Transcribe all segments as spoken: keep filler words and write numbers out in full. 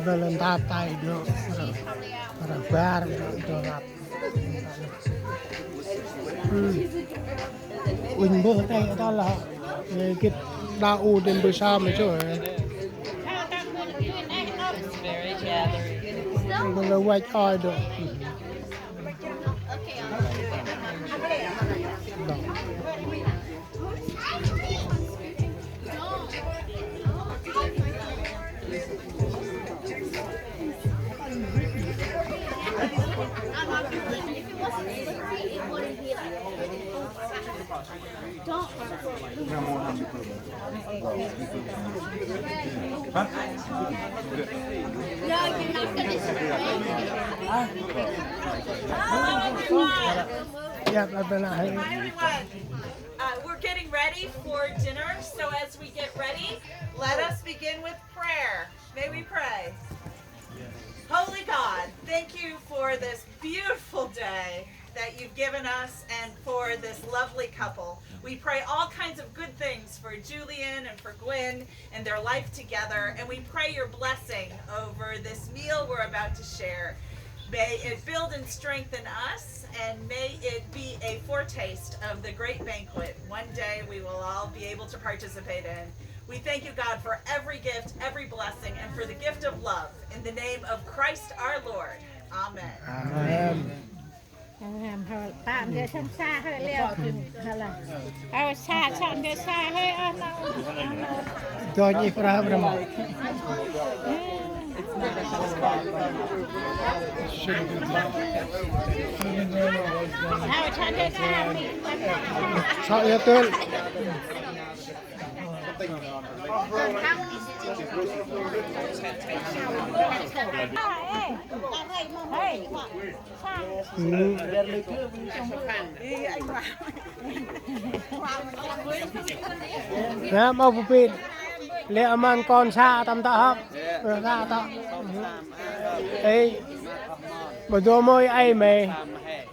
Bơ lăn tap tay dô, ră bar dô, dô rap. Ŭnh bơh tay ta lah, ơ, gĭt đa u đêm bơ sa mơ chô, ơ. Bơ lăn vach oi dô. Everyone, uh, we're getting ready for dinner, so as we get ready, let us begin with prayer. May we pray. Holy God, thank you for this beautiful day that you've given us and for this lovely couple. We pray all kinds of good things for Julian and for Gwen and their life together, and we pray your blessing over this meal we're about to share. May it build and strengthen us, and may it be a foretaste of the great banquet one day we will all be able to participate in. We thank you, God, for every gift, every blessing, and for the gift of love. In the name of Christ our Lord. Amen. Amen. Amen. Hơi, pă ndơ sông sa hơi leo. Hơi là. Hơi sa, sa ndơ sa hơi, ơ, nau. Dô nyi pra pra ma. Hơi sa ndơ sa hơi. Sa ya tơl. Nă, mâu bu pin. Lĕ aman kon sa tâm ta hŏk. Sa ta. Ê, bu dô môi ai mê.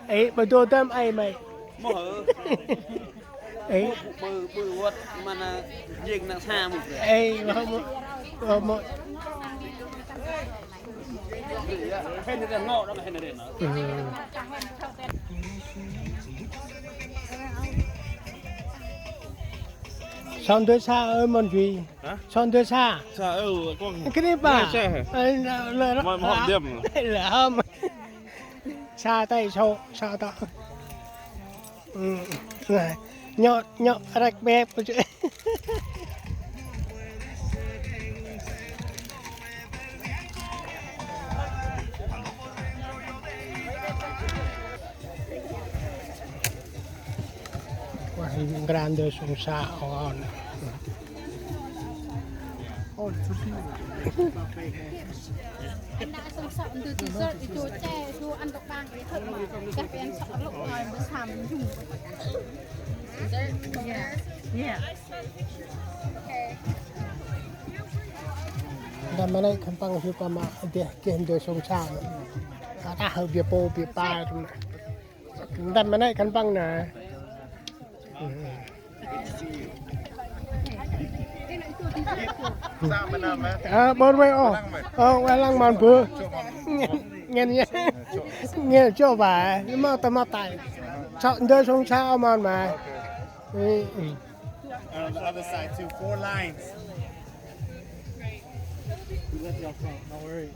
Ê, bu dô tâm ai mê. Ê. Bơ, bơ, bơ, văt, ma na jêng na sa mô. Ê, ma mô, ma mô. Hên đến ngõ đó, hên đến đó. Ừ. Son dơ sa ơi, mon Duy. Hả? Son dơ sa. Sa, ừ, con. Cái này bà. Sa hả? Ê, lơ, lơ, lơ. Mà, mà họp điểm. Lơ, hâm. Sa tay, sa, sa tay. Ơ, nă, nhŏ, nhŏ, rek bep. Wah, grande sông sa on. Ê, nă sông sa ndơ dessert, i dô che, i dô ăn tôk păng, i thơ̆ ma. Gah păng sŏ lŭk ngơi, bơ sam jung. Dessert, yeah. Yeah. Okay. Ndăm ma nây khân păng hih pa ma deh geh ndơ sông sa. Ata hơ bia pô, bia pa, tôm nă. Ndăm ma nây khân păng nă. Ơ, ƀon vay ôh. Ơ, vay lăng mon bơ. Ngăn, ngăn, ngăn chô ba. Mâu tâm mâu tay. Sŏ ndơ sông sa ơ mon ma. Ê, ê. And on the other side too, four lines. We let y'all come, don't worry.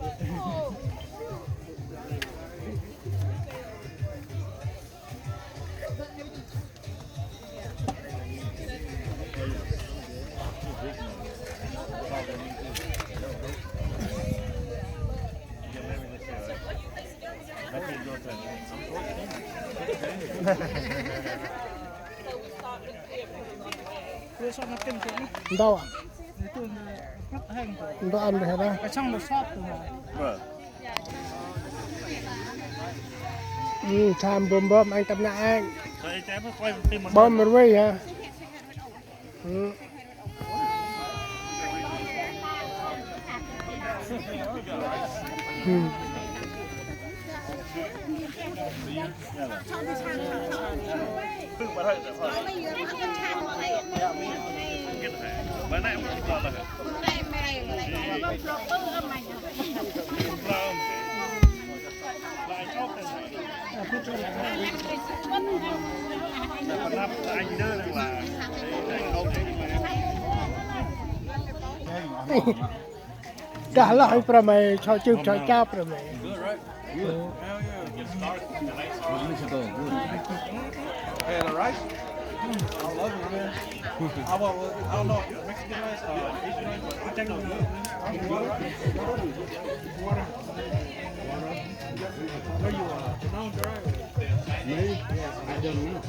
Ntô. Ntô ăn bê hê ta. Ơ, tham bơm bơm anh tâm nă anh. Bơm rui hả? Ơ. Ơ. Dah lah, ê, prăm ê, cho chụp, cho chụp prăm ê. Good, right? Good. Hell yeah. Mexico, good. Hey, the rice? Mm, I love it, man. I want, I don't know, Mexican rice, uh, Asian rice, but I think I'm good. Water? Water? Where you, uh, Chinese, right? Me? Yes, I don't know.